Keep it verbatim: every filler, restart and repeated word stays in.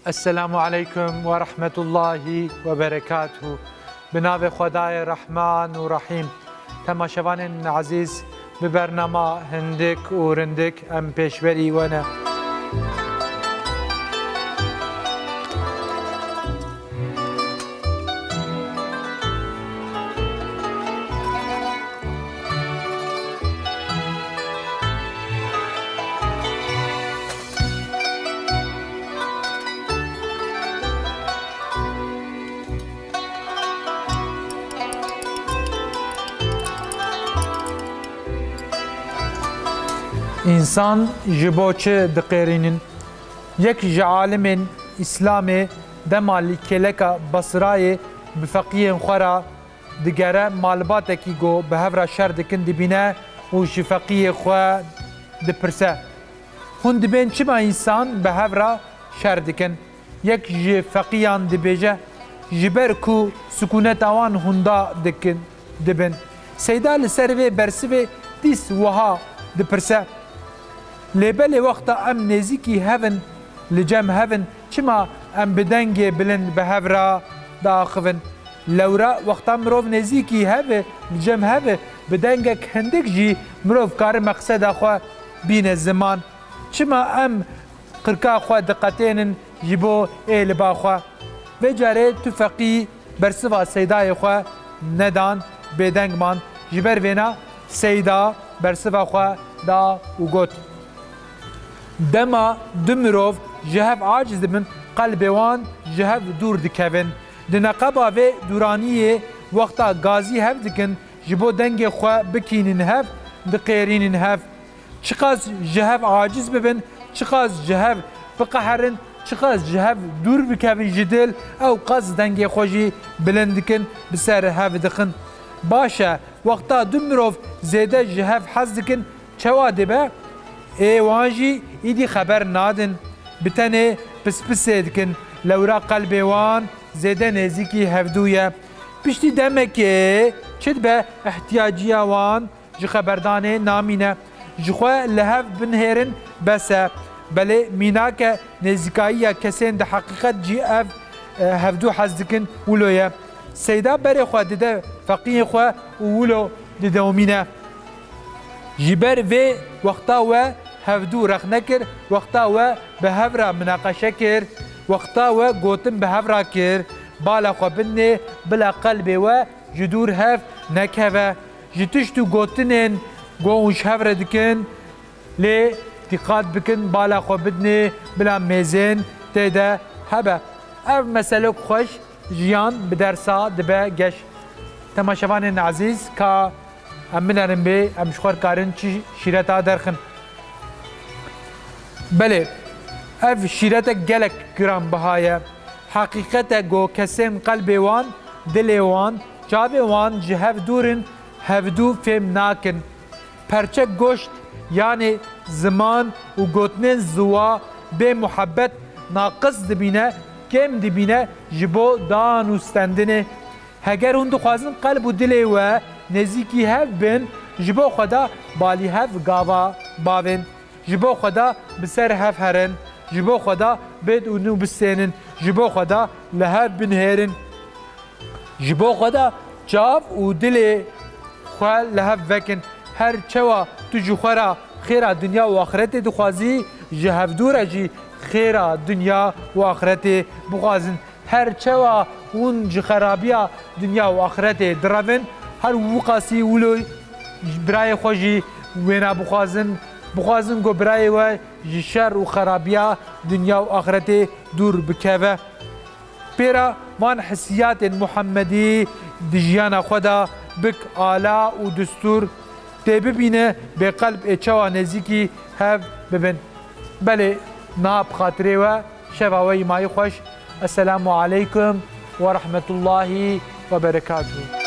Esselamu aleykum ve rahmetullahi ve berekatuhu. Bi navê Xwedayê Rehman û Rehîm. Temaşevanên ezîz, bi bernama hindik û rindik em pêşberî we ne. Însan ji bo çi diqêrînin? Yek ji alimên Îslamê dema li kêleka Basrayê bi feqiyên xwe re digere, malbatekî ku bi hev re şer dikin dibîne û ji feqiyê xwe dipirse, Hûn dibên çima însan bi hev re şer dikin? Yek ji feqiyan dibêje, Ji ber ku sikûneta wan hûnda dikin, dibin. Seyda li ser vê bersivê dîs wiha dipirse, Lê belê wexta em nêzîkî hev in, li cem hev in, çima em bi dengê bilind bi hev re diaxivin? Lewra wexta mirov nêzîkî hev e, li cem hev e, bi dengek hindik jî mirov kare meqseda xwe bîne ziman. Çima em qirka xwe diqetênin ji bo ê li ba xwe? Vê carê tu feqî bersiva Seydayê xwe nedan, bêdeng man. Ji ber vêna Seyda bersiva xwe da û got, Dema du mirov ji hev aciz dibin, qelbê wan ji hev dûr dikevin. Di neqeba vê dûraniyê wexta gazî hev dikin, ji bo dengê xwe bikînin hev, diqêrînin hev. Çiqas ji hev aciz bibin, çiqas ji hev biqeherin, çiqas ji hev dûr bikevin ji dil, ew qas dengê xwe jî bilind dikin, bi ser hev dixin. Baş e, wexta du mirov zêde ji hev hez dikin, çawa dibe? Ê wan jî îdî xeber nadin. Bi tenê pispisê dikin. Lewra qelbê wan zêde nêzîkî hevdû ye. Piştî demekê çi dibe, ihtiyaciya wan ji xeberdanê namîne. Ji xwe li hev binihêrin bes e. Belê mînak e, nêzîkayiya kesên di heqîqet jî ev, e, hevdû hez dikin wilo ye. Seyda berê xwe dide feqiyê xwe û wilo didewmîne. Ji ber vê wexta we hevdû rexne kir, wexta we bi hev re minaqeşe kir, wexta we gotin bi hev re kir, bala xwe bidinê bila qelbê we ji dûr hev nekeve. Ji tişt û gotinên go hûn ji hev re dikin, lê dîqat bikin, bala xwe bidinê bila mêzên tê de hebe. Ev meselek xweş jiyan bi dersa dibe geş. Temaşevanên ezîz, ka em binerin bê, em ji xwe karin çi şîreta derxin. Belê, ev şîretek gelek giranbiha ye. Heqîqet e ku kesên qelbê wan, dilê wan, çavê wan ji hev dûr in, hevdû fêm nakin. Perçek goşt, yanê ziman û gotinên ziwa bê muhebbet naqis dibîne, kêm dibîne ji bo danûstendinê. Heger hûn dixwazin qelb û dilê we nêzîkî hev bin, ji bo Xweda balî hev gava bavên. Ji bo Xweda bi ser hev herin. Ji bo Xweda bêd û nû bistênin. Ji bo Xweda li hev binihêrin. Ji bo Xweda çav û dilê xwe li hev vekin. Her çawa tu ji xwe re xêra dinya û axretê dixwazî, ji hevdû re jî xêra dinya û axretê bixwazin. Her çawa hûn ji xerabiya dinya û axretê direvin, her wiqasî wilo birayê xwe jî wêna bixwazin. Bixwazin ku birayê we ji şer û xerabiya dinya û axretê dûr bikeve. Pêra van hissiyatên Muhemmedî di jiyana xwe de bik ala û distûr tê bibîne, bê qelb ê çawa nêzîkî hev bibin. Belê, niha bi xatirê we, şeva we yî mayî xweş. Esselamu aleykum ve rahmetullahi ve berekatuhu.